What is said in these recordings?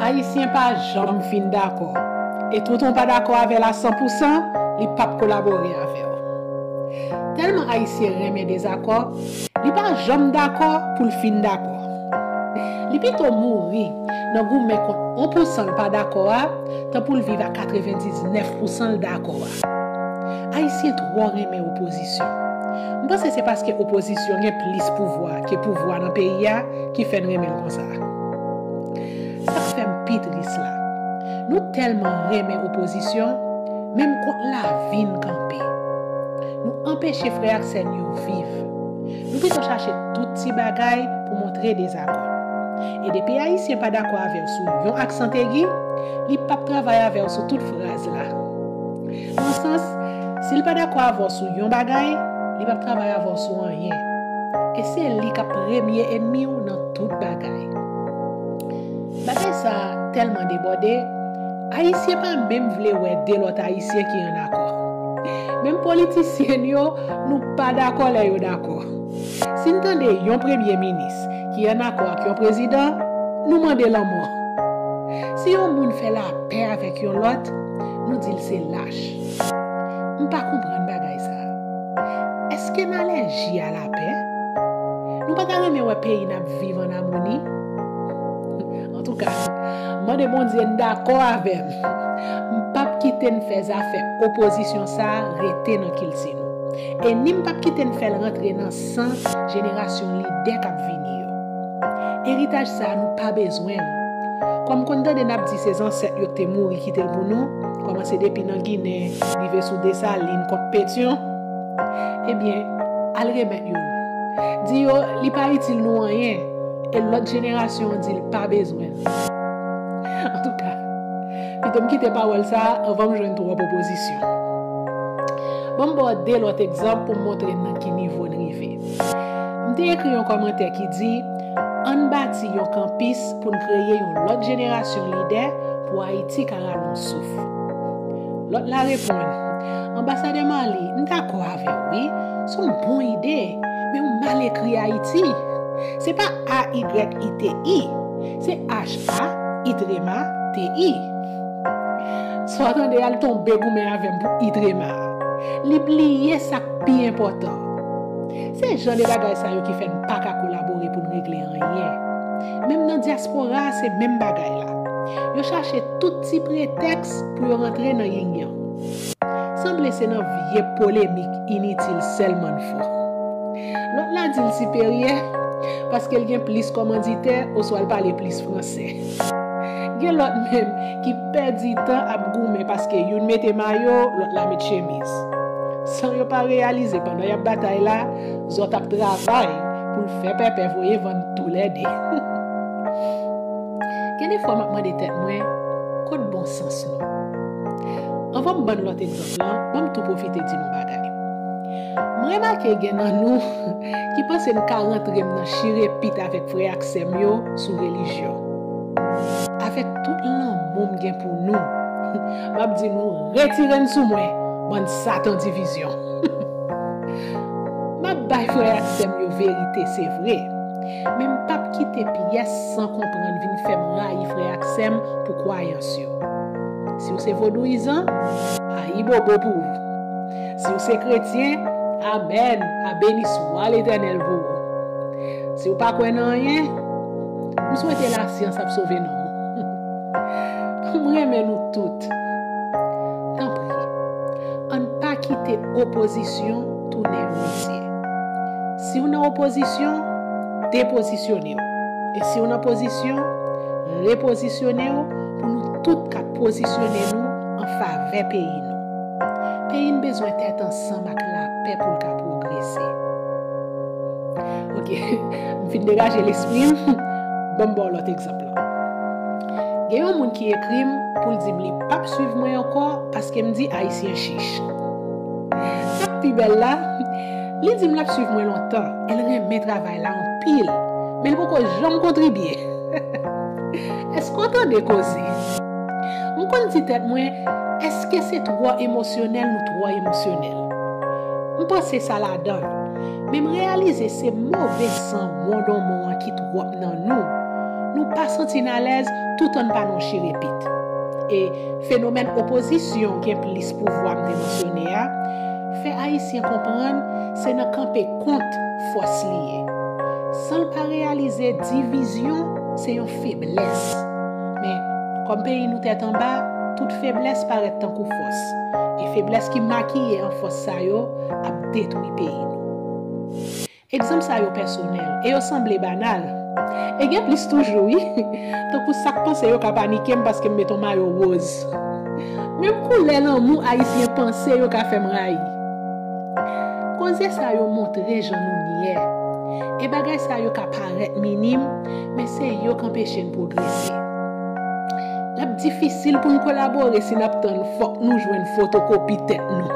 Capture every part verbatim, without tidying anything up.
Ayisyen pa janm fin dakò. E toutan w pa dakò avè l a san pou san, li p ap kolabore avè w. Tèlman Ayisyen renmen dezakò, li pa janm dakò pou l fin dakò. Li pito mouri nan goumen kont yon pou san l pa dakò a, tan pou l viv a katrevendiznèf pou san l dakò a. Ayisyen twò renmen opozisyon. M panse se paske opozisyon gen plis pouvwa ke pouvwa nan peyi a ki fè n renmen l konsa. Sa k fè m pi tris la, nou tèlman renmen opozisyon, menm kont lavi n kanpe. Nou anpeche frè ak sè n yo viv. Nou pito chache tout ti bagay pou montre dezakò n. E depi Ayisyen pa dakò avè w sou yon aksan egi, li p ap travay avè w sou tout fraz la. Nan yon sans, si l pa dakò avè w sou yon bagay, li p ap travay avè w sou anyen. E se li k ap premye ènmi w nan tout bagay. Bagay sa a tèlman debòde, Ayisyen pa menm vle wè de lòt Ayisyen ki ann akò. Menm politisyen n yo, nou pa dakò lè yo dakò. Si n tande yon premye minis ki ann akò ak yon prezidan, nou mande lanmò. Si yon moun fè lapè avèk yon lòt, nou di l se lach. M pa konprann bagay sa a. Èske n alèji a lapè? Nou pa ta renmen wè peyi n ap viv ann amoni? Antouka, mande Bondye n dakò avè m. M p ap kite n fè zafè opozisyon sa a rete nan kilti nou. E ni m p ap kite n fè l rantre nan san jenerasyon lidè k ap vini yo. Eritaj sa a, nou pa bezwen l. Kòm konn tande n ap di se zansèt yo k te mouri kite l pou nou, kòmanse depi nan Ginen, rive sou Desalin, kont Petyon, ebyen, al remèt yo l. Di yo, li pa itil nou anyen, e lòt jenerasyon an di l pa bezwen l. Antouka, pito m kite pawòl sa a anvan m jwenn twòp opozisyon. Ban m ba w de lòt egzanp pou m montre n nan ki nivo n rive. M te ekri yon kòmantè ki di, ann bati yon kanpis pou n kreye yon lòt jenerasyon lidè pou Ayiti ka rale yon souf. Lòt la reponn, Anbasadè Marly, m dakò avè w, wi. Se yon bon ide, men w mal ekri Ayiti. Se pa A Y I T I, se H A I trema T I. Sa w tande a, l tonbe goumen avè m pou I trema a. Li bliye sa k pi enpòtan. Se jan de bagay sa yo ki fè n pa ka kolabore pou n regle anyen. Menm nan dyaspora a, se menm bagay la. Yo chache tout ti pretèks pou yo rantre nan ying yang. Sanble se nan vye polemik initil sèlman n fò. Lòt la di l siperyè paske l gen plis kòmanditè oswa l pale plis fransè. Gen lòt menm ki pèdi tan ap goumen paske youn mete mayo, lòt la met chemiz. San yo pa reyalize pandan y ap batay la, zòt ap travay pou l fè pèpè voye vann toulède. Gen de fwa m ap mande tèt mwen, kot bon sans nou? Anvan m bann lòt egzanp lan, ban m tou pwofite di nou bagay. M remake gen nan nou ki panse n ka rantre m nan chire pit avèk frè ak sè m yo sou relijyon. Avèk tout lanmou m gen pou nou, m ap di nou, retire n sou mwen, bann satan divizyon. M ap bay frè ak sè m yo verite, se vre. Men m p ap kite pyès san konprann vin fè m rayi frè ak sè m pou kwayans yo. Si w se vodouyizan, ayibobo pou ou. Si w se kretyen, amèn, a beni swa Letènèl pou ou. Si w pa kwè nan anyen, m swete lasyans ap sove nanm ou. M renmen nou tout. Tanpri, ann pa kite opozisyon tounen yon metye. Si w nan opozisyon, depozisyone w. E si w nan pozisyon, repozisyone w pou nou tout ka pozisyone nou an favè peyi nou. Peyi n bezwen tèt ansanm ak lapè pou l ka pwogrese. Ok, m fin degaje lespri m. Ban m ba w lòt egzanp lan. Gen yon moun ki ekri m pou l di m li p ap swiv mwen ankò paske m di Ayisyen chich. Sa k pi bèl la, li di m l ap swiv mwen lontan e l renmen travay la anpil, men l poko janm kontribye. Èske w tande koze? M konn di tèt mwen, èske se twò emosyonèl nou twò emosyonèl? M panse sa ladan l, men m reyalize se move san wondonmon an ki twòp nan nou. Nou pa santi n alèz toutan n pa nan yon chirepit. E fenomèn opozisyon gen plis pouvwa m te mansyone a fè Ayisyen konprann se nan kanpe kont fòs li ye. San l pa reyalize divizyon se yon feblès. Men, kòm peyi nou tèt anba, tout feblès parèt tankou fòs. E feblès ki makiye an fòs sa yo ap detwi peyi nou. Egzanp sa yo pèsonèl e yo sanble banal. E gen plis toujou, wi. Tankou sa k panse yo ka panike m paske m met yon mayo woz. Menm koulè lanmou Ayisyen panse yo ka fè m rayi. Koze sa yo montre jan nou nyè. E bagay sa yo ka parèt minim, men se yo k anpeche n pwogrese. L ap difisil pou n kolabore si n ap tann fòk nou jwenn fotokopi tèt nou.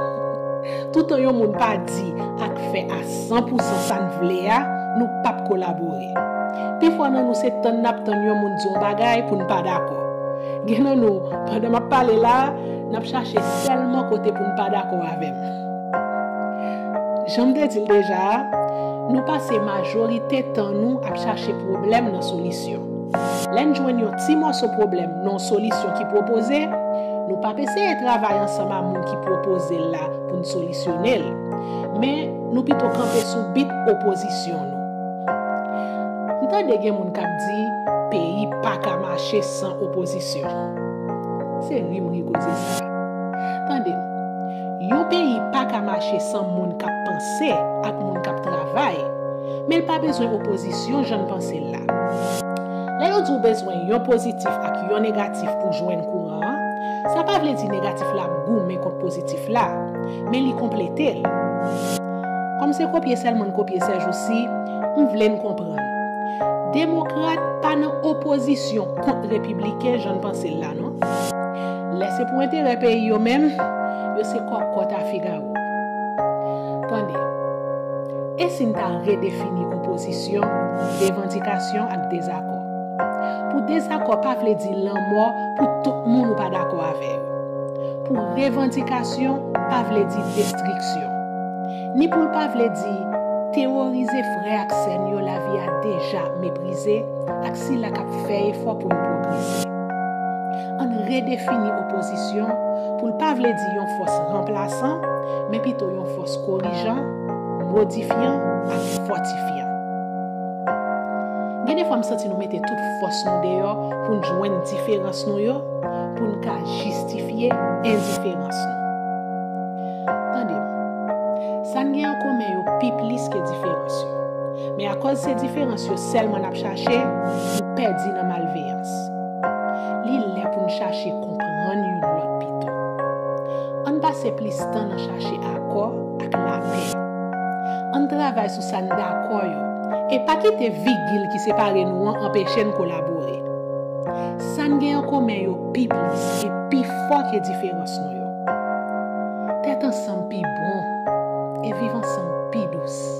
Toutan yon moun pa di ak fè a san pou san sa n vle a, nou p ap kolabore. Pifò nan nou se tann n ap tann yon moun di yon bagay pou n pa dakò. Gen nan nou, pandan m ap pale la a, n ap chache sèlman kote pou n pa dakò avè m. Jan m te di l deja a, nou pase majorite tan nou ap chache pwoblèm nan solisyon. Lè n jwenn yon ti mòso pwoblèm nan yon solisyon ki pwopoze, nou p ap eseye travay ansanm a moun ki pwopoze l la pou n solisyone l, men nou pito kanpe sou bit opozisyon nou. M tande gen moun k ap di peyi pa ka mache san opozisyon. Se ri m ri koze sa a. Tande m, yon peyi pa ka mache san moun k ap panse ak moun k ap travay, men l pa bezwen opozisyon jan n panse l la. Lè yo di w bezwen yon pozitif ak yon negatif pou jwenn kouran an, sa pa vle di negatif la ap goumen kont pozitif la, men li konplete l. Kòm se kopye sèlman n kopye sèjousi, m vle n konprann. Demokrat pa nan opozisyon kont repibliken jan n panse l la non. Lè se pou enterè peyi yo menm, yo se kòkòt a figawo. Tande, e si n ta redefini opozisyon, revandikasyon ak dezakò? Pou dezakò pa vle di lanmò pou tout moun ou pa dakò avè yo. Pou revandikasyon pa vle di destriksyon. Ni pou l pa vle di teworize frè ak sè n yo lavi a deja meprize ak sila k ap fè efò pou yo pwogrese. Ann redefini opozisyon pou l pa vle di yon fòs ranplasan, men pito yon fòs korijan, modifyan ak fòtifyan. Gen de fwa m santi nou mete tout fòs nou deyò pou n jwenn diferans nou yo, pou n ka jistifye endiferans nou. Tande m, sa n gen an komen yo pi plis ke diferans yo. Men akòz se diferans yo sèlman n ap chache, nou pèdi nan malveyans. Li lè pou n chache konprann youn lòt pito. Ann pase plis tan nan chache akò ak lapè. Ann travay sou sa n dakò yo, e pa kite vigil ki separe nou an anpeche n kolabore. Sa n gen an komen yo pi plis e pi fò ke diferans nou yo. Tèt ansanm pi bon, e viv ansanm pi dous.